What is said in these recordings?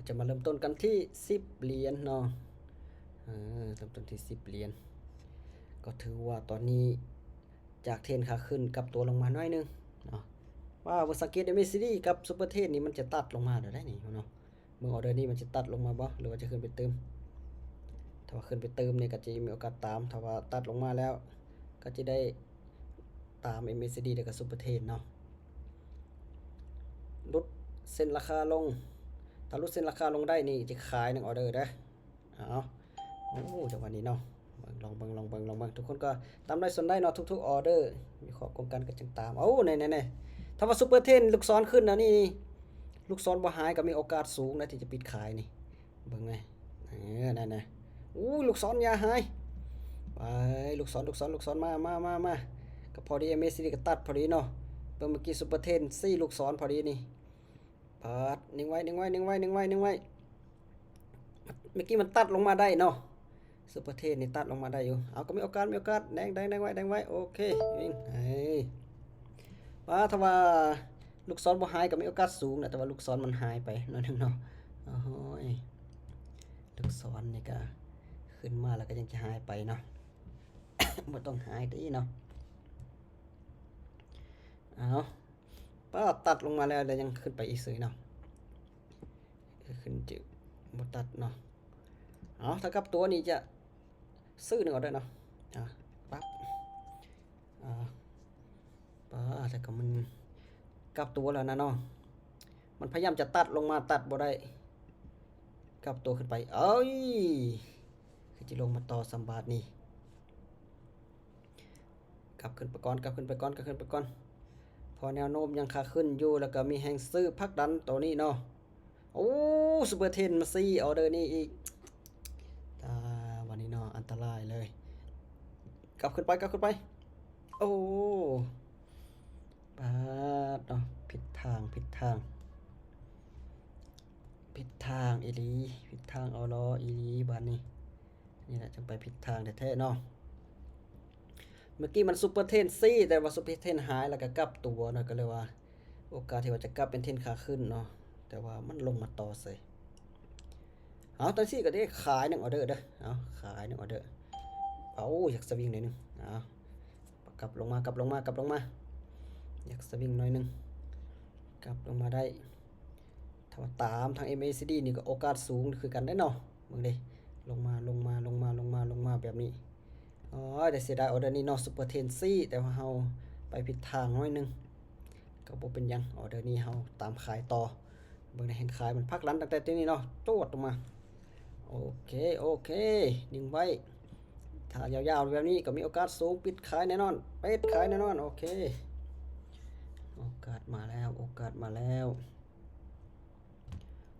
ຈະມາເລີ່ມຕົ້ນກັນທີ່ສິບຫຼຽນເນາະ. ເອີ ເລີ່ມຕົ້ນທີ່ສິບຫຼຽນ. ກໍຖືວ່າຕອນນີ້ຈາກເທຣນຂາຂຶ້ນກັບຕົວລົງມາໜ້ອຍໜຶ່ງເນາະ. ວ່າ ບໍ່ສັງເກດ ເອັມເອຊີດີ ກັບ Super Trend ນີ້ມັນຈະຕັດລົງມາແລ້ວໄດ໋ນີ້ເນາະ. ເບິ່ງ order ນີ້ມັນຈະຕັດລົງມາບໍ່ ຫຼືວ່າຈະຂຶ້ນໄປຕື່ມ? ຖ້າວ່າຂຶ້ນໄປຕື່ມນີ້ກໍຈະມີໂອກາດຕາມ, ຖ້າວ່າຕັດລົງມາແລ້ວກໍຈະໄດ້ຕາມ ເອັມເອຊີດີ ແລ້ວກໍ Super Trend ເນາະ. ຫຼຸດເສັ້ນລາຄາລົງ, ຖ້າຫຼຸດເສັ້ນລາຄາລົງໄດ້ນີ້ຈະຂາຍໜຶ່ງ order ເດີ້. ເອົາ ໂອ້ ຈັງຫວະນີ້ເນາະ. ເບິ່ງ ລອງເບິ່ງ ລອງເບິ່ງ ລອງເບິ່ງ. ທຸກຄົນກໍຕາມໄດ້ສ່ວນໄດ້ເນາະ, ທຸກໆ order ມີຂໍ້ກົງກັນກໍຈຶ່ງຕາມ. ເອົາ ແນ່ໆໆ ຖ້າວ່າ Super Trend ລູກສອນຂຶ້ນແນວນີ້ ລູກສອນບໍ່ຫາຍກໍມີໂອກາດສູງນະທີ່ຈະປິດຂາຍນີ້. ເບິ່ງແນ່ ເອີ ນັ້ນນະ. ໂອ້ຍ ລູກສອນຢ່າຫາຍ. ໄປ ລູກສອນ ລູກສອນ ລູກສອນ ມາ ມາ ມາ ມາ. ກໍພໍດີ ເອັມເອຊີດີ ກໍຕັດພໍດີເນາະ. ເບິ່ງ ເມື່ອກີ້ Super Trend ສີ່ ລູກສອນພໍດີນີ້. ປາດ ນິ່ງໄວ້ ນິ່ງໄວ້ ນິ່ງໄວ້ ນິ່ງໄວ້ ນິ່ງໄວ້. ເມື່ອກີ້ມັນຕັດລົງມາໄດ້ເນາະ, Super Trend ນີ້ຕັດລົງມາໄດ້ຢູ່. ເອົາ ກໍມີໂອກາດ ມີໂອກາດ. ແດງ ແດງ ແດງໄວ້ ແດງໄວ້. ໂອເຄ ວິ່ງ. ເອີ ວ່າ ຖ້າວ່າລູກສອນບໍ່ຫາຍກໍມີໂອກາດສູງນະ, ແຕ່ວ່າລູກສອນມັນຫາຍໄປໜ້ອຍໜຶ່ງເນາະ. ໂອ້ຍ ລູກສອນນີ້ກໍຂຶ້ນມາແລ້ວກໍຍັງຈະຫາຍໄປເນາະ. ບໍ່ຕ້ອງຫາຍຕິເນາະ. ເອົາ ປ້າ ຕັດລົງມາແລ້ວ ແລ້ວຍັງຂຶ້ນໄປອີກເສີຍເນາະ. ເອີ ຂຶ້ນຈະບໍ່ຕັດເນາະ. ເອົາ ຖ້າກັບຕົວນີ້ຈະຊື້ໜຶ່ງ order ເນາະ. ອ່າ ປັບ ອ່າ ປ້າ ແລ້ວກໍມັນກັບຕົວແລ້ວນະເນາະ. ມັນພະຍາຍາມຈະຕັດລົງມາ ຕັດບໍ່ໄດ້. ກັບຕົວຂຶ້ນໄປ. ເອີຍ ຄືຈະລົງມາຕໍ່ສ່ຳບາດນີ້. ກັບຂຶ້ນໄປກ່ອນ ກັບຂຶ້ນໄປກ່ອນ ກັບຂຶ້ນໄປກ່ອນ. ເພາະແນວໂນ້ມຍັງຂາຂຶ້ນຢູ່ ແລ້ວກໍມີແຮງຊື້ຜັກດັນໂຕນີ້ເນາະ. ໂອ້ Super Trend ມາສີ່ order ນີ້ອີກ. ຕາ ບັດນີ້ເນາະ ອັນຕະລາຍເລີຍ. ກັບຂຶ້ນໄປ ກັບຂຶ້ນໄປ. ໂອ້ ປາດເນາະ ຜິດທາງ ຜິດທາງ ຜິດທາງອີ່ຫຼີ ຜິດທາງເອົາລໍອີ່ຫຼີບາດນີ້. ນີ້ແຫຼະ ຈັ່ງໄປຜິດທາງແທ້ໆເນາະ. ເມື່ອກີ້ມັນ Super Trend ສີ່ ແຕ່ວ່າ Super Trend ຫາຍ ແລ້ວກໍກັບຕົວເນາະ, ກໍເລີຍວ່າໂອກາດທີ່ວ່າຈະກັບເປັນ Trend ຂາຂຶ້ນເນາະ, ແຕ່ວ່າມັນລົງມາຕໍ່ເສີຍ. ເອົາ ຈັ່ງຊີ້ກໍໄດ້ຂາຍໜຶ່ງ order ເດີ້. ເອົາ ຂາຍໜຶ່ງ order. ເອົາ ຢາກສະວິງໜ້ອຍໜຶ່ງ. ເອົາ ກັບລົງມາ ກັບລົງມາ ກັບລົງມາ. ຢາກສະວິງໜ້ອຍໜຶ່ງ ກັບລົງມາໄດ້. ຖ້າວ່າຕາມທາງ MACD ນີ້ກໍໂອກາດສູງຄືກັນເດ້ເນາະ. ເບິ່ງເດ້ ລົງມາ ລົງມາ ລົງມາ ລົງມາ ລົງມາແບບນີ້. ໂອ້ຍ ແຕ່ເສຍດາຍ order ນີ້ເນາະ Super Trend ສີ່ ແຕ່ວ່າເຮົາໄປຜິດທາງໜ້ອຍໜຶ່ງ. ກໍບໍ່ເປັນຫຍັງ order ນີ້ເຮົາຕາມຂາຍຕໍ່. ເບິ່ງໃນແຮງຂາຍມັນຜັກດັນຕັ້ງແຕ່ຕົວນີ້ເນາະ ໂຈດລົງມາ. ໂອເຄ ໂອເຄ ນິ່ງໄວ້. ຖ້າຍາວໆແບບນີ້ກໍມີໂອກາດສູງ ປິດຂາຍແນ່ນອນ ປິດຂາຍແນ່ນອນ. ໂອເຄ ໂອກາດມາແລ້ວ ໂອກາດມາແລ້ວ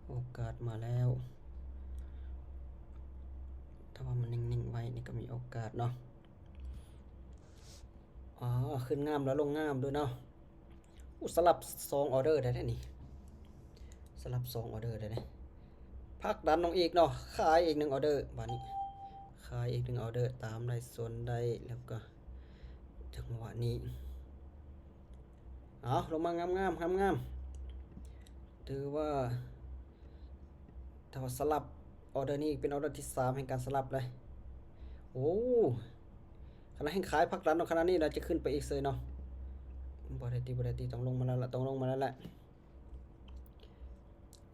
ໂອກາດມາແລ້ວ. ຖ້າວ່າມັນນິ່ງໆໄວ້ນີ້ກໍມີໂອກາດເນາະ. ອໍ ຂຶ້ນງາມແລ້ວລົງງາມດ້ວຍເນາະ. ໂອ້ ສະຫຼັບສອງ order ໄດ້ເດ້ນີ້ ສະຫຼັບສອງ order ໄດ້ເດ້. ຜັກດັນລົງອີກເນາະ ຂາຍອີກໜຶ່ງ order ບາດນີ້ ຂາຍອີກໜຶ່ງ order ຕາມໄດ້ສ່ວນໄດ້. ແລ້ວກໍຈັງຫວະນີ້ ເອົາ ລົງມາງາມໆ ງາມໆ. ຖືວ່າ ຖ້າວ່າສະຫຼັບ order ນີ້ເປັນ order ທີສາມແຫ່ງການສະຫຼັບເລີຍ. ໂອ້ ຂະໜາດແຮງຂາຍຜັກດັນເນາະ ຂະໜາດນີ້ລະຈະຂຶ້ນໄປອີກເສີຍເນາະ. ບໍ່ໄດ້ຕິ ບໍ່ໄດ້ຕິ ຕ້ອງລົງມາແລ້ວລະ ຕ້ອງລົງມາແລ້ວລະ.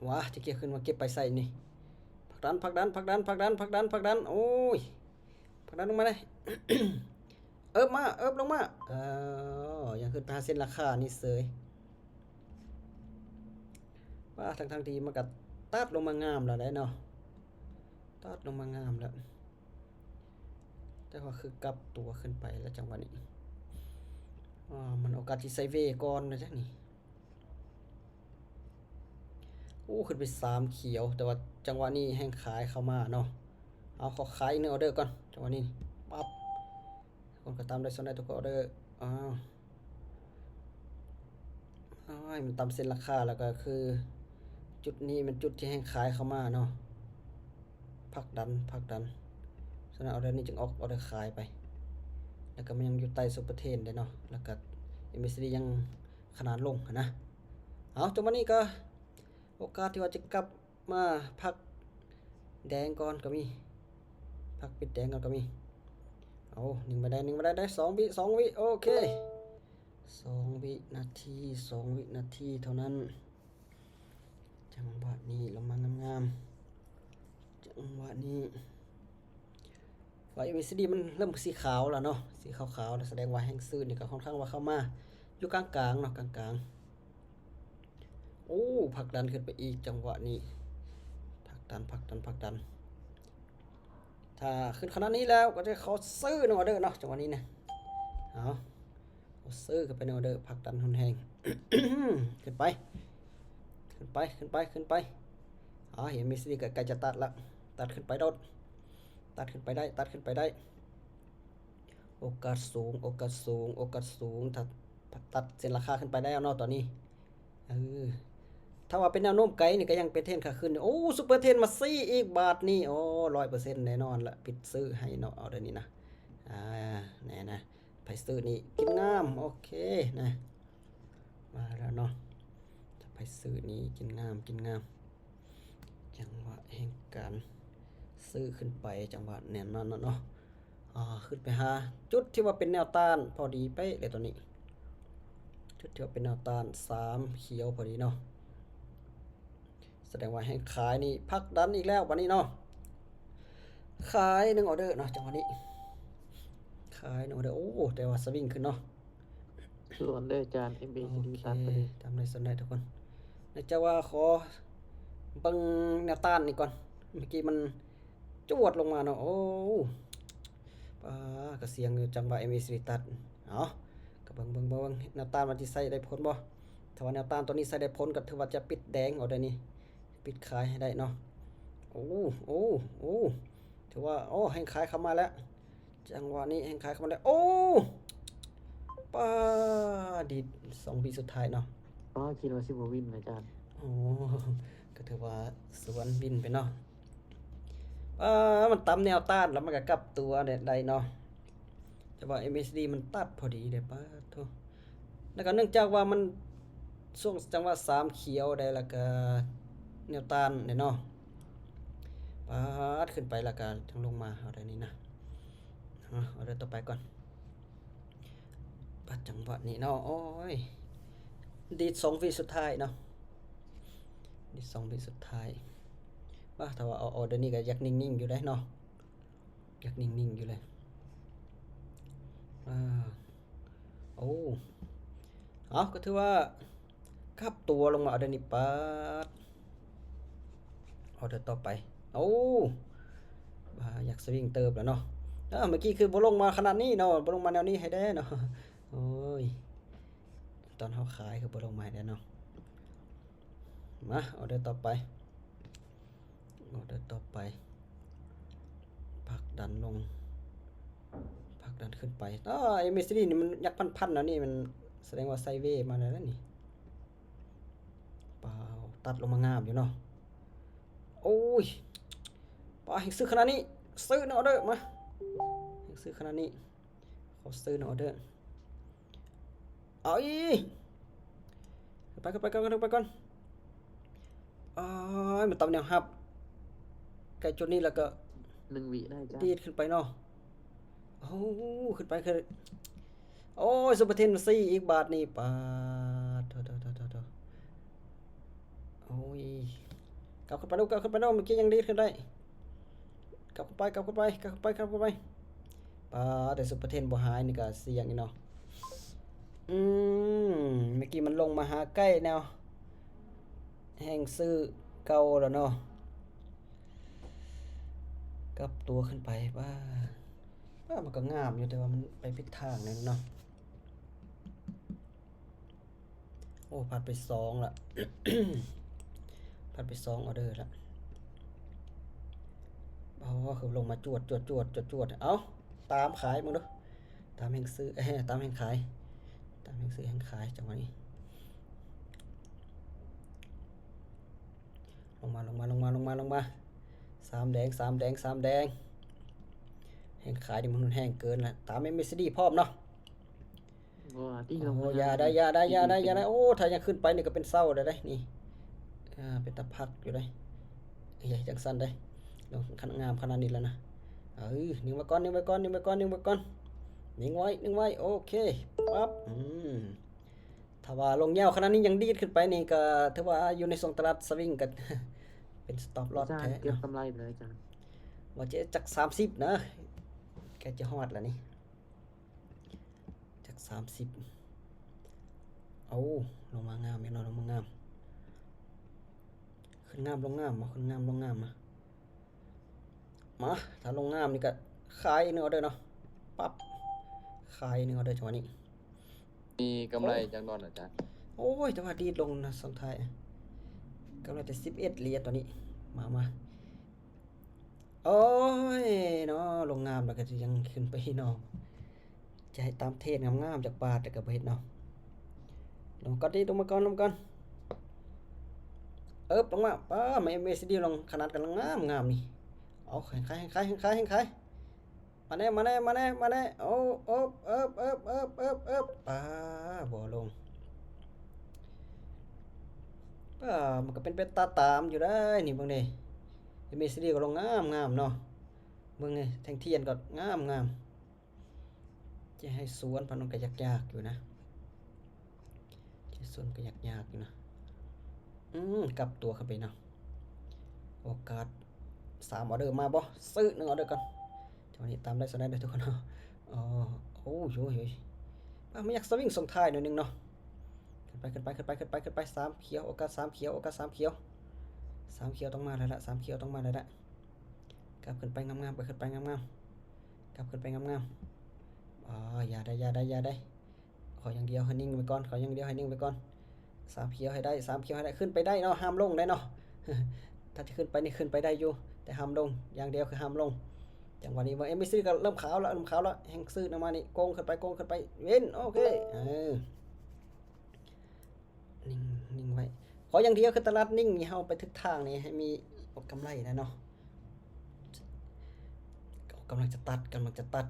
ວ້າ ຈະເກັບຂຶ້ນມາເກັບໄປໃສນີ້. ຜັກດັນ ຜັກດັນ ຜັກດັນ ຜັກດັນ ຜັກດັນ ຜັກດັນ. ໂອ້ຍ ຜັກດັນລົງມາເດ້. ເອີບມາ ເອີບລົງມາ. ເອີ ຍັງຂຶ້ນໄປຫາເສັ້ນລາຄານີ້ເສີຍ. ວ່າ ທັງໆທີ່ມັນກໍຕັດລົງມາງາມແລ້ວໄດ໋ເນາະ ຕັດລົງມາງາມແລ້ວ ແຕ່ວ່າຄືກັບຕົວຂຶ້ນໄປແລ້ວຈັງຫວະນີ້. ອ່າ ມັນໂອກາດທີ່ໄຊເວກ່ອນນະຈັກນີ້. ໂອ້ ຂຶ້ນໄປສາມຂຽວ ແຕ່ວ່າຈັງຫວະນີ້ແຮງຂາຍເຂົ້າມາເນາະ. ເອົາ ຂໍຂາຍອີກໜຶ່ງ order ກ່ອນ ຈັງຫວະນີ້. ປັບ ຄົນກໍຕາມໄດ້ສ່ວນໄດ້ທຸກ order. ອ້າວ ໂອ້ຍ ມັນຕາມເສັ້ນລາຄາ ແລ້ວກໍຄືຈຸດນີ້ແມ່ນຈຸດທີ່ແຮງຂາຍເຂົ້າມາເນາະ. ຜັກດັນ ຜັກດັນ ສະນັ້ນ order ນີ້ຈຶ່ງອອກ order ຂາຍໄປ. ແລ້ວກໍມັນຍັງຢູ່ໃຕ້ Super Trend ເດ້ເນາະ ແລ້ວກໍ MACD ຍັງຂະໜານລົງຫັ້ນນະ. ເອົາ ຈັງຫວະນີ້ກໍໂອກາດທີ່ວ່າຈະກັບ ມາພັກແດງກ່ອນກໍມີ ພັກປິດແດງກ່ອນກໍມີ. ເອົາ ໜຶ່ງໄປໄດ້ ໜຶ່ງໄປໄດ້ ໄດ້ສອງວິ ສອງວິ ໂອເຄ ສອງວິນາທີ ສອງວິນາທີເທົ່ານັ້ນ. ຈັງຫວະນີ້ລົງມາງາມໆ ຈັງຫວະນີ້ ວ່າ ເອັມເອສດີ ມັນເລີ່ມສີຂາວແລ້ວເນາະ ສີຂາວໆ ແລ້ວ ສະແດງວ່າແຮງຊື້ນີ້ກໍຄ່ອນຂ້າງວ່າເຂົ້າມາຢູ່ກາງໆເນາະ ກາງໆ. ໂອ້ ຜັກດັນຂຶ້ນໄປອີກ ຈັງຫວະນີ້ ຜັກດັນ ຜັກດັນ ຜັກດັນ. ຖ້າຂຶ້ນຂະໜາດນີ້ແລ້ວ ກໍຈະຂໍຊື້ໜຶ່ງອອເດີເນາະ ຈັງຫວະນີ້ນະ. ເອົາ ຂໍຊື້ຂຶ້ນໄປໜຶ່ງອອເດີ ຜັກດັນຮຸນແຮງ ຂຶ້ນໄປ ຂຶ້ນໄປ ຂຶ້ນໄປ ຂຶ້ນໄປ. ເອົາ ເຫັນເອັມເອສດີ ກໍໃກ້ຈະຕັດລະ ຕັດຂຶ້ນໄປໂລດ ຕັດຂຶ້ນໄປໄດ້ ຕັດຂຶ້ນໄປໄດ້. ໂອກາດສູງ ໂອກາດສູງ ໂອກາດສູງ ຖ້າຕັດເສັ້ນລາຄາຂຶ້ນໄປແລ້ວເນາະຕອນນີ້. ເອີ ຖ້າວ່າເປັນແນວໂນ້ມໄກນີ້ກໍຍັງເປັນເທຣນຂາຂຶ້ນຢູ່. ໂອ້ ຊຸບເປີເທຣນມາຊີ້ອີກບາດນີ້ ໂອ້ ຮ້ອຍເປີເຊັນແນ່ນອນລະ ປິດຊື້ໃຫ້ເນາະ ອອເດີນີ້ນະ. ອ່າ ແນ່ນະ ໃຜຊື້ນີ້ກິນງາມ ໂອເຄນະ. ມາແລ້ວເນາະ ຖ້າໃຜຊື້ນີ້ກິນງາມ ກິນງາມ. ຈັງຫວະແຫ່ງການຊື້ຂຶ້ນໄປ ຈັງຫວະແນວນັ້ນເນາະ. ອ່າ ຂຶ້ນໄປຫາຈຸດທີ່ວ່າເປັນແນວຕ້ານພໍດີເປະເລີຍຕົວນີ້ ຈຸດທີ່ວ່າເປັນແນວຕ້ານສາມຂຽວພໍດີເນາະ. ສະແດງວ່າແຮງຂາຍນີ້ຜັກດັນອີກແລ້ວບັດນີ້ເນາະ. ຂາຍໜຶ່ງອອເດີເນາະ ຈັງຫວະນີ້ ຂາຍໜຶ່ງອອເດີ. ໂອ້ ແຕ່ວ່າສະວິງຂຶ້ນເນາະ. ສ່ວນເດີອາຈານ ເອັມເອສດີ ຕັດໄປເລີຍ ຕາມໃດສ່ວນໃດທຸກຄົນ. ເນື່ອງຈາກວ່າຂໍເບິ່ງແນວຕ້ານນີ້ກ່ອນ ເມື່ອກີ້ມັນຈວດລົງມາເນາະ. ໂອ້ ປາ ກະສຽງຢູ່ ຈັງຫວະເອັມເອສດີຕັດ. ເອົາ ກະເບິ່ງ ເບິ່ງ ເບິ່ງ ເບິ່ງແນວຕ້ານວ່າຊິໃຊ້ໄດ້ຜົນບໍ່. ຖ້າວ່າແນວຕ້ານຕົວນີ້ໃຊ້ໄດ້ຜົນ ກໍຖືວ່າຈະປິດແດງເອົາໄດ້ນີ້ ປິດຂາຍໃຫ້ໄດ້ເນາະ. ໂອ້ ໂອ້ ໂອ້ ຖືວ່າ ໂອ້ ແຮງຂາຍເຂົ້າມາແລ້ວ. ຈັງຫວະນີ້ແຮງຂາຍເຂົ້າມາແລ້ວ ໂອ້ ປາ ດີດສອງວິສຸດທ້າຍເນາະ. ອໍ ຄິດວ່າຊິບໍ່ວິນອາຈານ. ໂອ້ ກໍຖືວ່າສວນວິນໄປເນາະ. ປາ ມັນຕຳແນວຕ້ານແລ້ວມັນກໍກັບຕົວໄດ້ເນາະ ແຕ່ວ່າເອັມເອສດີມັນຕັດພໍດີເດ້ ປາໂທ້. ແລ້ວກໍເນື່ອງຈາກວ່າມັນຊ່ວງຈັງຫວະສາມຂຽວໄດ້ ແລ້ວກໍແນວຕ້ານໄດ້ເນາະ. ປາດ ຂຶ້ນໄປແລ້ວກໍຈັ່ງລົງມາເອົາໄດ້ນີ້ນະ. ເອົາ ເອົາເດີຕໍ່ໄປກ່ອນ. ປາດ ຈັງຫວະນີ້ເນາະ ໂອ້ຍ ດີດສອງວິສຸດທ້າຍເນາະ ດີດສອງວິສຸດທ້າຍ. ວ່າ ຖ້າວ່າເອົາ ເອົາເດີນີ້ກໍຢາກນິ່ງໆຢູ່ເດ້ເນາະ ຢາກນິ່ງໆຢູ່ເລີຍ. ອ່າ ໂອ້ ເອົາ ກໍຖືວ່າກັບຕົວລົງມາເອົາໄດ້ນີ້ ປາດ ອອເດີຕໍ່ໄປ. ໂອ້ ວ່າຢາກສະວິງເຕີບແລ້ວເນາະ. ເອີ ເມື່ອກີ້ຄືບໍ່ລົງມາຂະໜາດນີ້ເນາະ ບໍ່ລົງມາແນວນີ້ໃຫ້ແດ່ເນາະ. ໂອ້ຍ ຕອນເຮົາຂາຍຄືບໍ່ລົງມາໃຫ້ແດ່ເນາະ. ມາ ອອເດີຕໍ່ໄປ ອອເດີຕໍ່ໄປ ຜັກດັນລົງ ຜັກດັນຂຶ້ນໄປ. ອ້າ ເອັມເອສດີນີ້ມັນຍັກພັນໆແລ້ວນີ້ ມັນສະແດງວ່າໄຊເວມາແລ້ວນີ້. ປາ ຕັດລົງມາງາມຢູ່ເນາະ. ໂອ້ຍ ປາ ແຮງຊື້ຂະໜາດນີ້ ຊື້ເນາະ ອອເດີ ມາ ແຮງຊື້ຂະໜາດນີ້ ຂໍຊື້ເນາະ ອອເດີ. ເອົາອີກ ໄປ ໄປ ໄປ ໄປກ່ອນ ໄປກ່ອນ. ອ້າຍ ມັນຕຳແນວຮັບ ໃກ້ຈຸດນີ້ແລ້ວກໍໜຶ່ງວິໄດ້ຈ້າ ດີດຂຶ້ນໄປເນາະ. ໂອ້ ຂຶ້ນໄປ ຂຶ້ນ ໂອ້ຍ ຊຸບເປີເທຣນມາຊີ້ອີກບາດນີ້ ປາດ ໂທ້ໆໆໆ. ໂອ້ຍ ກັບຂຶ້ນໄປແລ້ວ ກັບຂຶ້ນໄປແລ້ວ ເມື່ອກີ້ຍັງດີດຂຶ້ນໄດ້. ກັບເຂົ້າໄປ ກັບເຂົ້າໄປ ກັບເຂົ້າໄປ ກັບເຂົ້າໄປ. ປາ ແຕ່ຊຸບເປີເທຣນບໍ່ຫາຍນີ້ກໍສ່ຽງອີກເນາະ. ອືມ ເມື່ອກີ້ມັນລົງມາຫາໃກ້ແນວແຮງຊື້ເກົ່າແລ້ວເນາະ. ກັບຕົວຂຶ້ນໄປ ປາ ປາ ມັນກໍງາມຢູ່ ແຕ່ວ່າມັນໄປຜິດທາງແນ່ເນາະ. ໂອ້ ພາດໄປສອງລະ ພາດໄປສອງອອເດີລະ. ໂອ້ ຄືລົງມາຈວດໆໆໆ. ເອົ້າ ຕາມຂາຍເບິ່ງດູ ຕາມແຮງຊື້ ຕາມແຮງຂາຍ ຕາມແຮງຊື້ແຮງຂາຍ ຈັງຫວະນີ້. ລົງມາ ລົງມາ ລົງມາ ລົງມາ ລົງມາ. ສາມແດງ ສາມແດງ ສາມແດງ. ແຮງຂາຍນີ້ມັນຮຸນແຮງເກີນລະ. ຕາມເອັມເອສດີພ້ອມເນາະ. ບໍ່ຕິ ໂອ້ ຢ່າໄດ໋ ຢ່າໄດ໋ ຢ່າໄດ໋ ຢ່າໄດ໋. ໂອ້ ຖ້າຍັງຂຶ້ນໄປນີ້ກໍເປັນເຊົາໄດ້ເດ້ນີ້. ອ່າ ເປັນຕາພັກຢູ່ເດ້. ເຮັດຈັ່ງຊັ້ນເດ້ ລອງ ຄັນງາມຂະໜາດນີ້ແລ້ວນະ. ເອີ ນິ່ງໄວ້ກ່ອນ ນິ່ງໄວ້ກ່ອນ ນິ່ງໄວ້ກ່ອນ ນິ່ງໄວ້ກ່ອນ ນິ່ງໄວ້ ນິ່ງໄວ້. ໂອເຄ ປັບ ອືມ ຖ້າວ່າລົງຍາວຂະໜາດນີ້ຍັງດີດຂຶ້ນໄປນີ້ ກໍຖືວ່າຢູ່ໃນຊ່ວງຕະຫຼາດສະວິງ ກໍເປັນສະຕັອບລອສແທ້ເນາະ. ອາຈານເກັບກຳໄລເລີຍອາຈານ. ວ່າຈະຈັກສາມສິບນະ ໃກ້ຈະຮອດແລ້ວນີ້. ຈັກສາມສິບ. ໂອ້ ລົງມາງາມແມ່ນເນາະ ລົງມາງາມ. ຂຶ້ນງາມລົງງາມ ຂຶ້ນງາມລົງງາມ. ມາ ມາ ຖ້າລົງງາມນີ້ກະຂາຍໜຶ່ງອອເດີເນາະ. ປັບ ຂາຍໜຶ່ງອອເດີຈັງຫວະນີ້. ມີກຳໄລ ໂອ້ ຈັກດອນອາຈານ? ໂອ້ຍ ແຕ່ວ່າດີດລົງນະຊ່ວງທ້າຍ ກຳໄລແຕ່ສິບເອັດຫຼຽນຕອນນີ້. ມາ ມາ ໂອ້ຍເນາະ ລົງງາມແລ້ວກໍຍັງຂຶ້ນໄປເນາະ. ຈະໃຫ້ຕາມເທຣນງາມໆຈັກບາດ ແຕ່ກໍບໍ່ເຮັດເນາະ. ລົງມາກ່ອນຕິ ລົງມາກ່ອນ ລົງມາກ່ອນ. ເອີບ ລົງມາ. ປ້າ ມາ ເອັມເອຊີດີ ລົງຂະໜາດກຳລັງງາມໆນີ້. ເອົາ ແຮງຂາຍ ແຮງຂາຍ ແຮງຂາຍ ແຮງຂາຍ. ມາແນ່ ມາແນ່ ມາແນ່ ມາແນ່. ໂອ້ ໂອບ ເອີບ ເອີບ ເອີບ ເອີບ ເອີບ. ປ້າ ບໍ່ລົງ. ປ້າ ມັນກໍເປັນໄປຕາຕາມຢູ່ໄດ໋ນີ້ ເບິ່ງເດ້. ເອັມເອຊີດີກໍລົງງາມໆເນາະ. ເບິ່ງນີ້ ແທ່ງທຽນກໍງາມໆ. ຈະໃຫ້ສວນພັນມັນກໍຍາກໆຢູ່ນະ ຈະໃຫ້ສວນກໍຍາກໆຢູ່ນະ. ອືມ ກັບຕົວເຂົ້າໄປເນາະ. ໂອກາດສາມອອເດີມາບໍ່? ຊື້ໜຶ່ງອອເດີກ່ອນ. ຈັງຫວະນີ້ຕາມໄດ້ສ່ຳໃດເດີທຸກຄົນເນາະ. ອໍ ໂອ້ຍ ໂອ້ຍ ໂອ້ຍ. ປ້າ ມັນຢາກສະວິງສົ່ງທ້າຍໜ້ອຍໜຶ່ງເນາະ. ຂຶ້ນໄປ ຂຶ້ນໄປ ຂຶ້ນໄປ ຂຶ້ນໄປ ຂຶ້ນໄປ. ສາມຂຽວ ໂອກາດສາມຂຽວ ໂອກາດສາມຂຽວ. ສາມຂຽວຕ້ອງມາແລ້ວລະ ສາມຂຽວຕ້ອງມາແລ້ວລະ. ກັບຂຶ້ນໄປງາມໆ ກັບຂຶ້ນໄປງາມໆ ກັບຂຶ້ນໄປງາມໆ. ອໍ ຢ່າໄດ໋ ຢ່າໄດ໋ ຢ່າໄດ໋. ຂໍຢ່າງດຽວໃຫ້ນິ່ງໄວ້ກ່ອນ ຂໍຢ່າງດຽວໃຫ້ນິ່ງໄວ້ກ່ອນ. ສາມຂຽວໃຫ້ໄດ້ ສາມຂຽວໃຫ້ໄດ້. ຂຶ້ນໄປໄດ້ເນາະ ຫ້າມລົງໄດ້ເນາະ. ຖ້າຈະຂຶ້ນໄປນີ້ຂຶ້ນໄປໄດ້ຢູ່ ແຕ່ຫ້າມລົງ ຢ່າງດຽວຄືຫ້າມລົງ. ຈັງຫວະນີ້ເບິ່ງ ເອັມເອຊີດີ ກໍເລີ່ມຂາວລະ ເລີ່ມຂາວລະ. ແຮງຊື້ນຳມານີ້ ໂກງຂຶ້ນໄປ ໂກງຂຶ້ນໄປ. ວິນ ໂອເຄ ເອີ. ນິ່ງ ນິ່ງໄວ້. ຂໍຢ່າງດຽວຄືຕະຫຼາດນິ່ງນີ້ ເຮົາໄປຖືກທາງນີ້ ໃຫ້ມີກຳໄລນະເນາະ. ກຳລັງຈະຕັດ ກຳລັງຈະຕັດ.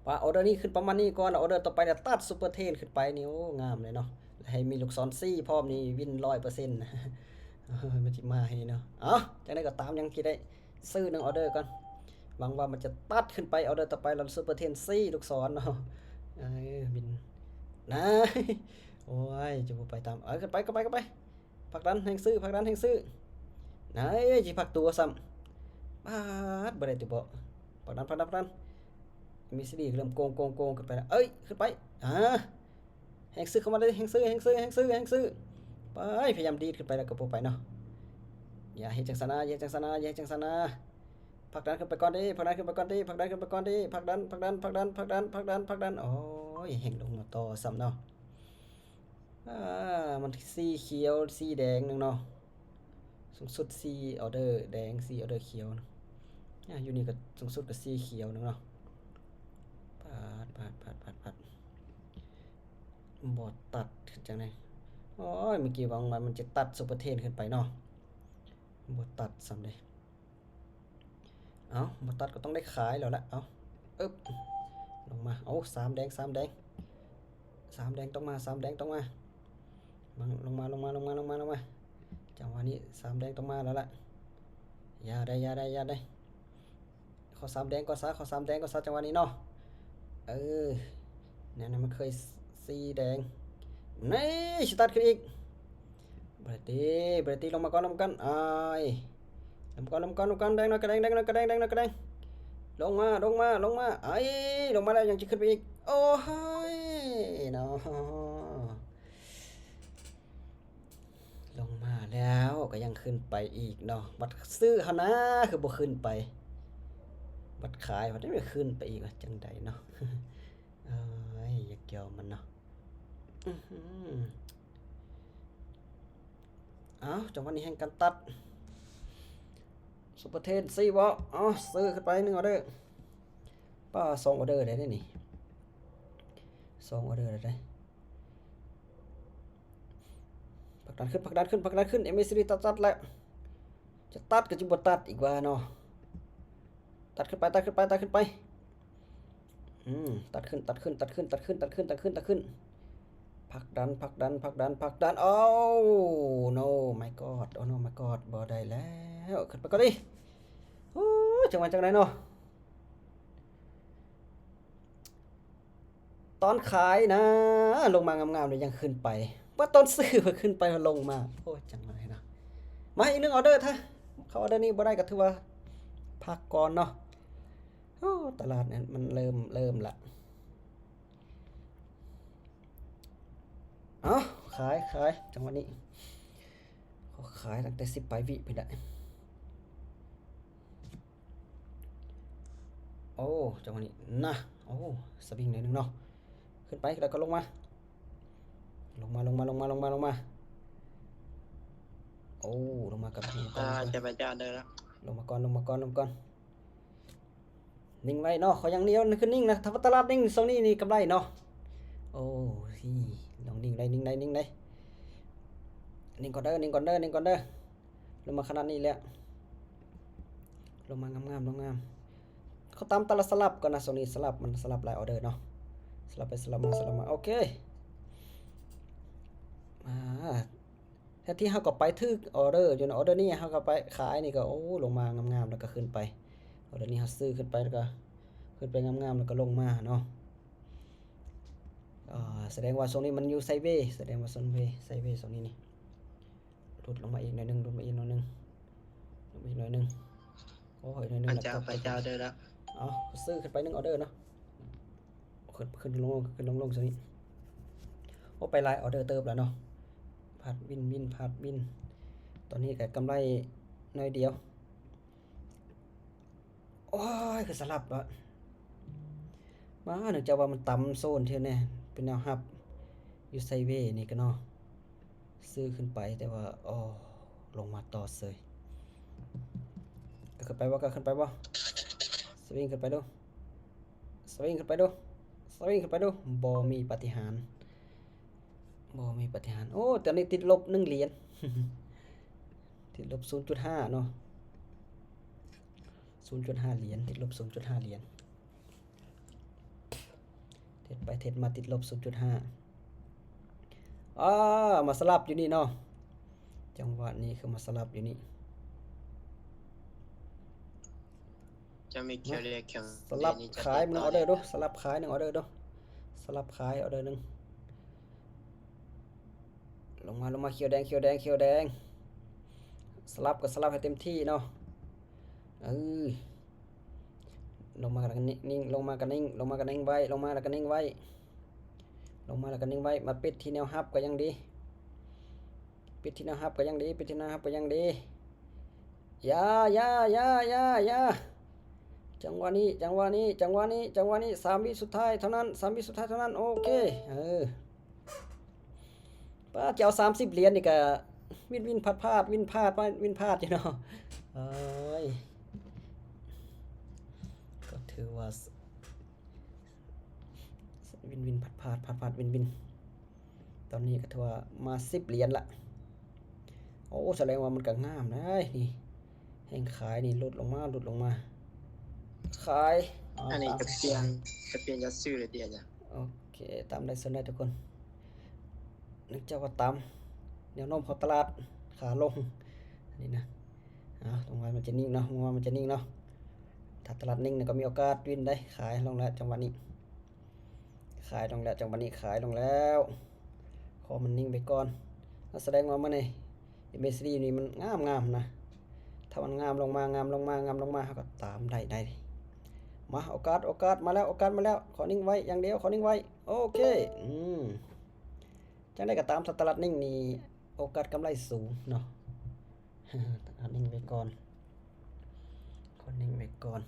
ວ່າອອເດີນີ້ຂຶ້ນປະມານນີ້ກ່ອນ ອອເດີຕໍ່ໄປລະຕັດຊຸບເປີເທຣນຂຶ້ນໄປນີ້ ໂອ້ ງາມເລີຍເນາະ. ແລະໃຫ້ມີລູກສອນສີ່ພ້ອມນີ້ ວິນຮ້ອຍເປີເຊັນ. ມັນຊິມາໃຫ້ເນາະ. ເອົ້າ ຈັ່ງໃດກໍຕາມ ຍັງຊິໄດ້ ຊື້ໜຶ່ງອອເດີກ່ອນ. ຫວັງວ່າມັນຈະຕັດຂຶ້ນໄປ ອອເດີຕໍ່ໄປລະຊຸບເປີເທຣນສີ່ລູກສອນເນາະ. ເອີ ວິນ ນາ ໂອ້ຍ ຈະບໍ່ໄປຕາມ. ເອີ ຂຶ້ນໄປ ຂຶ້ນໄປ ຂຶ້ນໄປ. ຜັກດັນແຮງຊື້ ຜັກດັນແຮງຊື້. ນາ ຊິພັກຕົວຊ້ຳ. ປາດ ບໍ່ໄດ້ຕິເບາະ. ຜັກດັນ ຜັກດັນ ຜັກດັນ. ເອັມເອຊີດີ ເລີ່ມໂກງ ໂກງ ໂກງຂຶ້ນໄປລະ. ເອີຍ ຂຶ້ນໄປ. ອ່າ ແຮງຊື້ເຂົ້າມາເລີຍ ແຮງຊື້ ແຮງຊື້ ແຮງຊື້ ແຮງຊື້. ໄປ ພະຍາຍາມດີດຂຶ້ນໄປແລ້ວກໍບໍ່ໄປເນາະ. ຢ່າເຮັດຈັ່ງຊັ້ນນາ ຢ່າເຮັດຈັ່ງຊັ້ນນາ ຢ່າເຮັດຈັ່ງຊັ້ນນາ. ຜັກດັນຂຶ້ນໄປກ່ອນເດ້ ຜັກດັນຂຶ້ນໄປກ່ອນເດ້ ຜັກດັນຂຶ້ນໄປກ່ອນເດ້. ຜັກດັນ ຜັກດັນ ຜັກດັນ ຜັກດັນ ຜັກດັນ ຜັກດັນ ຜັກດັນ. ໂອ້ຍ ແຮງລົງມາຕໍ່ຊ້ຳເນາະ. ອ່າ ມັນສີຂຽວສີແດງໜຶ່ງເນາະ. ສູງສຸດສີ່ອອເດີແດງ ສີ່ອອເດີຂຽວ. ອ່າ ຢູ່ນີ້ກໍສູງສຸດກໍສີ່ຂຽວໜຶ່ງເນາະ. ປາດ ປາດ ປາດ ປາດ ປາດ. ບໍ່ຕັດ ເຮັດຈັ່ງໃດ? ໂອ້ຍ ເມື່ອກີ້ຫວັງວ່າມັນຈະຕັດຊຸບເປີເທຣນຂຶ້ນໄປເນາະ. ບໍ່ຕັດຊ້ຳເດ້. ເອົ້າ ບໍ່ຕັດກໍຕ້ອງໄດ້ຂາຍແລ້ວລະ. ເອົ້າ ອຶບ ລົງມາ. ໂອ້ ສາມແດງ ສາມແດງ ສາມແດງຕ້ອງມາ ສາມແດງຕ້ອງມາ. ມາ ລົງມາ ລົງມາ ລົງມາ ລົງມາ ລົງມາ. ຈັງຫວະນີ້ສາມແດງຕ້ອງມາແລ້ວລະ. ຢ່າໄດ໋ ຢ່າໄດ໋ ຢ່າໄດ໋. ຂໍສາມແດງກ່ອນຊະ ຂໍສາມແດງກ່ອນຊະ ຈັງຫວະນີ້ເນາະ. ເອີ ແນວນັ້ນມັນເຄີຍສີແດງ. ນີ້ ສະຕາດຂຶ້ນອີກ. ບໍ່ໄດ້ຕິ ບໍ່ໄດ້ຕິ. ລົງມາກ່ອນ ລົງມາກ່ອນ. ອ້າຍ ລົງມາກ່ອນ ລົງມາກ່ອນ ລົງມາກ່ອນ. ແດງໜ້ອຍກະແດງ ແດງໜ້ອຍກະແດງ ແດງໜ້ອຍກະແດງ. ລົງມາ ລົງມາ ລົງມາ. ອ້າຍ ລົງມາແລ້ວ ຍັງຈະຂຶ້ນໄປອີກ. ໂອ້ຍເນາະ. ລົງມາແລ້ວກໍຍັງຂຶ້ນໄປອີກເນາະ. ບັດຊື້ຫັ້ນນາ ຄືບໍ່ຂຶ້ນໄປ. ບັດຂາຍ ບັດໄດ້ຂຶ້ນໄປອີກ ວ່າຈັ່ງໃດເນາະ. ເອີຍ ຢາກຢອມມັນເນາະ. ອືຫື ເອົ້າ ຈັງຫວະນີ້ແຮ່ງກັນຕັດ. ຊຸບເປີເທຣນສີ່ບໍ່? ເອົ້າ ຊື້ຂຶ້ນໄປໜຶ່ງອອເດີ. ປ້າ ສອງອອເດີໄດ້ນີ້ ສອງອອເດີໄດ້. ຜັກດັນຂຶ້ນ ຜັກດັນຂຶ້ນ ຜັກດັນຂຶ້ນ. ເອັມເອຊີດີຕັດ ຕັດແລ້ວ. ຈະຕັດກໍຈະບໍ່ຕັດອີກວ່າເນາະ. ຕັດຂຶ້ນໄປ ຕັດຂຶ້ນໄປ ຕັດຂຶ້ນໄປ. ອືມ ຕັດຂຶ້ນ ຕັດຂຶ້ນ ຕັດຂຶ້ນ ຕັດຂຶ້ນ ຕັດຂຶ້ນ ຕັດຂຶ້ນ ຕັດຂຶ້ນ. ໄປ ຜັກດັນ ຜັກດັນ ຜັກດັນ ຜັກດັນ. ໂອ້ no my god ໂອ້ no my god ບໍ່ໄດ້ແລ້ວ. ຂຶ້ນໄປກ່ອນເດ. ໂອ້ຍ ຈັງຫວະຈັ່ງໃດເນາະ? ຕອນຂາຍນະ ລົງມາງາມໆ ແລ້ວຍັງຂຶ້ນໄປ, ວ່າຕອນຊື້ ເພິ່ນຂຶ້ນໄປ ເພິ່ນລົງມາ. ໂອ້ຍ ຈັ່ງໃດນະ? ມາອີກໜຶ່ງອໍເດີເທາະ. ເຂົ້າອໍເດີນີ້ບໍ່ໄດ້ກໍຖືວ່າພັກກ່ອນເນາະ. ໂອ້ ຕະຫຼາດນີ້ມັນເລີ່ມ ເລີ່ມລະ. ເອົ້າ ຂາຍ ຂາຍ ຈັງຫວະນີ້ ເຂົາຂາຍຕັ້ງແຕ່ສິບປາຍວິພຸ້ນແຫຼະ. ໂອ້ ຈັງຫວະນີ້ນະ ໂອ້ ສະວິງໜ້ອຍໜຶ່ງເນາະ. ຂຶ້ນໄປແລ້ວກໍລົງມາ ລົງມາ ລົງມາ ລົງມາ ລົງມາ ລົງມາ. ໂອ້ ລົງມາກັບ ອ່າ ຈະໄປຈາເດີລະ. ລົງມາກ່ອນ ລົງມາກ່ອນ ລົງມາກ່ອນ. ນິ່ງໄວ້ເນາະ, ເຂົາຍັງໜຽວ ຄືນິ່ງນະ. ຖ້າວ່າຕະຫຼາດນິ່ງຊ່ວງນີ້ນີ້ກຳໄລເນາະ. ໂອ້ຍ ລອງນິ່ງໄດ້ ນິ່ງໄດ້ ນິ່ງໄດ້. ນິ່ງກ່ອນເດີ ນິ່ງກ່ອນເດີ ນິ່ງກ່ອນເດີ. ລົງມາຂະໜາດນີ້ແລ້ວ ລົງມາງາມໆ ລົງງາມ. ເຂົາຕາມຕະຫຼາດສະຫຼັບກ່ອນນະ. ຊ່ວງນີ້ສະຫຼັບ ມັນສະຫຼັບຫຼາຍອໍເດີເນາະ, ສະຫຼັບໄປສະຫຼັບມາ ສະຫຼັບມາ. ໂອເຄ ອ່າ ແທນທີ່ເຮົາກໍໄປຖືກອໍເດີຢູ່ນະ, ອໍເດີນີ້ເຮົາກໍໄປຂາຍນີ້ກໍ ໂອ້ ລົງມາງາມໆ ແລ້ວກໍຂຶ້ນໄປ. ອໍເດີນີ້ເຮົາຊື້ຂຶ້ນໄປ ແລ້ວກໍຂຶ້ນໄປງາມໆ ແລ້ວກໍລົງມາເນາະ. ອ່າ ສະແດງວ່າຊ່ວງນີ້ມັນຢູ່ໄຊເວ, ສະແດງວ່າໄຊເວ ໄຊເວຊ່ວງນີ້ນີ້. ຫຼຸດລົງມາອີກໜ້ອຍໜຶ່ງ ຫຼຸດມາອີກໜ້ອຍໜຶ່ງ ລົງມາອີກໜ້ອຍໜຶ່ງ. ໂອ້ຍ ໜ້ອຍໜຶ່ງ ພະເຈົ້າ ລະ ພະເຈົ້າເດີລະ. ເອົາ ຊື້ຂຶ້ນໄປໜຶ່ງອໍເດີເນາະ. ຂຶ້ນ ຂຶ້ນລົງ ຂຶ້ນລົງ ລົງຊະນີ້. ໂອ້ ໄປຫຼາຍອໍເດີເຕີບແລ້ວເນາະ. ພາດວິນ ວິນ ພາດວິນ. ຕອນນີ້ກໍກຳໄລໜ້ອຍດຽວ. ໂອ້ຍ ຄືສະຫຼັບວະ. ມາ ເນື່ອງຈາກວ່າມັນຕຳໂຊນທີ່ແນ່ ເປັນແນວຮັບຢູ່ໄຊເວນີ້ກໍເນາະ. ຊື້ຂຶ້ນໄປ ແຕ່ວ່າ ໂອ້ ລົງມາຕໍ່ເສີຍ. ກໍຂຶ້ນໄປບໍ່ ກໍຂຶ້ນໄປບໍ່? ສະວິງຂຶ້ນໄປດູ ສະວິງຂຶ້ນໄປດູ ສະວິງຂຶ້ນໄປດູ. ບໍ່ມີປາຕິຫານ ບໍ່ມີປາຕິຫານ. ໂອ້ ຕອນນີ້ຕິດລົບໜຶ່ງຫຼຽນ ຕິດລົບສູນຈຸດຫ້າເນາະ, ສູນຈຸດຫ້າຫຼຽນ ຕິດລົບສູນຈຸດຫ້າຫຼຽນ. ເທຣດໄປເທຣດມາ ຕິດລົບສູນຈຸດຫ້າ. ອ່າ ມາສະຫຼັບຢູ່ນີ້ເນາະ, ຈັງຫວະນີ້ຄືມາສະຫຼັບຢູ່ນີ້. ຈະມີຂຽວແດງຂຽວ ສະຫຼັບຂາຍໜຶ່ງອໍເດີດູ, ສະຫຼັບຂາຍໜຶ່ງອໍເດີດູ, ສະຫຼັບຂາຍອໍເດີໜຶ່ງ. ລົງມາ ລົງມາ ຂຽວແດງ ຂຽວແດງ ຂຽວແດງ. ສະຫຼັບກໍສະຫຼັບໃຫ້ເຕັມທີ່ເນາະ. ເອີ ລົງມາກັນນິ່ງ ລົງມາກັນນິ່ງ ລົງມາກັນນິ່ງໄວ້ ລົງມາແລ້ວກໍນິ່ງໄວ້ ລົງມາແລ້ວກໍນິ່ງໄວ້. ມາປິດທີ່ແນວຮັບກໍຍັງດີ ປິດທີ່ແນວຮັບກໍຍັງດີ ປິດທີ່ແນວຮັບກໍຍັງດີ. ຢ່າ ຢ່າ ຢ່າ ຢ່າ ຢ່າ. ຈັງຫວະນີ້ ຈັງຫວະນີ້ ຈັງຫວະນີ້ ຈັງຫວະນີ້ ສາມວິສຸດທ້າຍເທົ່ານັ້ນ ສາມວິສຸດທ້າຍເທົ່ານັ້ນ. ໂອເຄ ເອີ ປ້າ ຈະເອົາສາມສິບຫຼຽນນີ້ກະວິນວິນພາດພາດ ວິນພາດ ວິນພາດຢູ່ເນາະ. ໂອ້ຍ ກໍຖືວ່າ ວິນວິນ ພາດພາດ ພາດພາດ ວິນວິນ. ຕອນນີ້ກໍຖືວ່າມາສິບຫຼຽນລະ. ໂອ້ ສະແດງວ່າມັນກໍງາມໄດ໋ນີ້. ແຮງຂາຍນີ້ຫຼຸດລົງມາ ຫຼຸດລົງມາ. ຂາຍ. ອັນນີ້ກໍປ່ຽນ ກໍປ່ຽນຈາກຊື້ເລີຍຕິອາຈານ? ໂອເຄ ຕາມໄດ້ສ່ວນໄດ້ທຸກຄົນ. ເນື່ອງຈາກວ່າຕາມແນວໂນ້ມຂອງຕະຫຼາດຂາລົງນີ້ນະ. ເອົາ ລົງມາມັນຈະນິ່ງເນາະ, ລົງມາມັນຈະນິ່ງເນາະ. ຖ້າຕະຫຼາດນິ່ງນີ້ກໍມີໂອກາດວິນໄດ໋. ຂາຍລົງແລ້ວຈັງຫວະນີ້ ຂາຍລົງແລ້ວ ຈັງຫວະນີ້ຂາຍລົງແລ້ວ. ຂໍມັນນິ່ງໄປກ່ອນ. ສະແດງວ່າມື້ນີ້ ເອັມເອຊີດີ ນີ້ມັນງາມໆນະ. ຖ້າມັນງາມລົງມາ ງາມລົງມາ ງາມລົງມາ ເຮົາກໍຕາມໄດ້ໄດ໋. ມາ ໂອກາດ ໂອກາດມາແລ້ວ ໂອກາດມາແລ້ວ. ຂໍນິ່ງໄວ້ຢ່າງດຽວ ຂໍນິ່ງໄວ້. ໂອເຄ ອືມ ຈັ່ງໃດກໍຕາມ ຖ້າຕະຫຼາດນິ່ງນີ້ ໂອກາດກຳໄລສູງເນາະ. ຂໍນິ່ງໄວ້ກ່ອນ ຂໍນິ່ງໄວ້ກ່ອນ.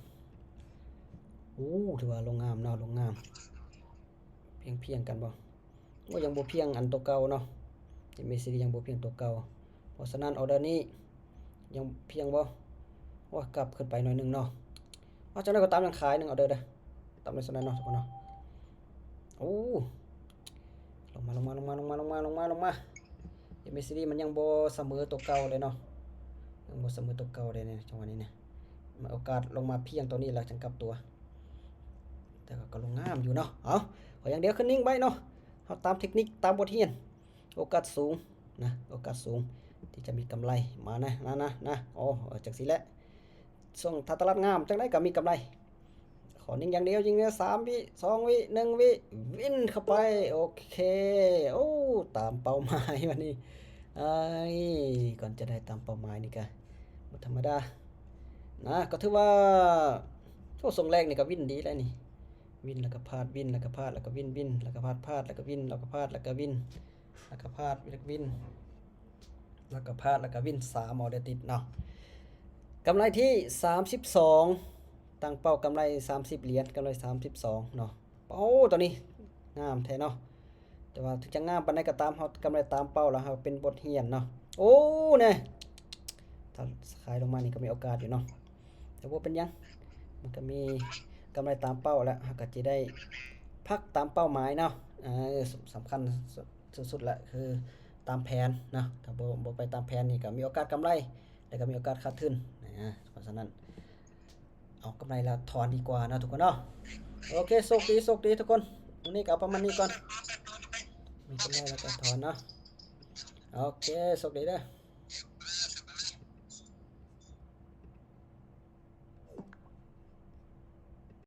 ໂອ້ ຖືວ່າລົງງາມເນາະ ລົງງາມ. ພຽງ ພຽງກັນບໍ່? ໂອ້ ຍັງບໍ່ພຽງອັນໂຕເກົ່າເນາະ, ເອັມເອຊີດີ ຍັງບໍ່ພຽງໂຕເກົ່າ. ເພາະສະນັ້ນ ອອເດີນີ້ຍັງພຽງບໍ່? ໂອ້ ກັບຂຶ້ນໄປໜ້ອຍໜຶ່ງເນາະ. ເອົາ ຈັ່ງໃດກໍຕາມ ຍັງຂາຍໜຶ່ງອອເດີເດີ້. ຕາມໄດ້ສ່ຳນັ້ນເນາະ ທຸກຄົນເນາະ. ໂອ້ ລົງມາ ລົງມາ ລົງມາ ເອັມເອຊີດີ ມັນຍັງບໍ່ສະເໝີຕົວເກົ່າເລີຍເນາະ, ຍັງບໍ່ສະເໝີຕົວເກົ່າເລີຍໃນຈັງຫວະນີ້ນະ. ໂອກາດລົງມາພຽງຕົວນີ້ແລ້ວຈັ່ງກັບຕົວ, ແຕ່ກໍ ກໍລົງງາມຢູ່ເນາະ. ເອົາ ຂໍຢ່າງດຽວຄືນິ່ງໄວ້ເນາະ, ເຮົາຕາມເທັກນິກ ຕາມບົດຮຽນ ໂອກາດສູງນະ ໂອກາດສູງທີ່ຈະມີກຳໄລມານະ ນະ ນະ ນະ. ໂອ້ ເອີ ຈັ່ງຊີ້ແຫຼະ ຊ່ວງຖ້າຕະຫຼາດງາມ ຈັ່ງໃດກໍມີກຳໄລ. ຂໍຍິງຢ່າງດຽວ ຍິງແນວ ສາມວິ ສອງວິ ໜຶ່ງວິ ວິນເຂົ້າໄປ. ໂອເຄ ໂອ້ ຕາມເປົ້າໝາຍບາດນີ້. ເອີຍ ກ່ອນຈະໄດ້ຕາມເປົ້າໝາຍນີ້ກະບໍ່ທຳມະດານະ. ກໍຖືວ່າ ໂອ້ ຊ່ວງແລກນີ້ກໍວິນດີແລ້ວນີ້ ວິນແລ້ວກໍພາດ ວິນແລ້ວກໍພາດ ແລ້ວກໍວິນ ວິນແລ້ວກໍພາດ ພາດແລ້ວກໍວິນ ແລ້ວກໍພາດ ແລ້ວກໍວິນ ແລ້ວກໍພາດ ແລ້ວກໍວິນ ແລ້ວກໍພາດ ແລ້ວກໍວິນ ສາມອໍເດີຕິດເນາະ. ກຳໄລທີສາມສິບສອງ ຕັ້ງເປົ້າກຳໄລສາມສິບຫຼຽນ ກຳໄລສາມສິບສອງເນາະ. ໂອ້ ຕົວນີ້ງາມແທ້ເນາະ. ແຕ່ວ່າເຖິງຈະງາມປານໃດກໍຕາມ ເຮົາກຳໄລຕາມເປົ້າແລ້ວ ເຮົາເປັນບົດຮຽນເນາະ. ໂອ້ ແນ່ ຖ້າຂາຍລົງມານີ້ກໍມີໂອກາດຢູ່ເນາະ ແຕ່ບໍ່ເປັນຫຍັງ ມັນກໍມີກຳໄລຕາມເປົ້າແລ້ວ ເຮົາກໍຈະໄດ້ພັກຕາມເປົ້າໝາຍເນາະ. ເອີ ສຳ ສຳຄັນສຸດໆແຫຼະ ຄືຕາມແຜນເນາະ. ຖ້າບໍ່ ບໍ່ໄປຕາມແຜນນີ້ ກໍມີໂອກາດກຳໄລ ແລ້ວກໍມີໂອກາດຂາດທຶນນະ. ເພາະສະນັ້ນ ເອົາກຳໄລແລ້ວຖອນດີກວ່າເນາະທຸກຄົນເນາະ. ໂອເຄ ໂຊກດີ ໂຊກດີທຸກຄົນ. ມື້ນີ້ກໍເອົາປະມານນີ້ກ່ອນ ມີກຳໄລແລ້ວກໍຖອນເນາະ. ໂອເຄ ໂຊກດີເດີ.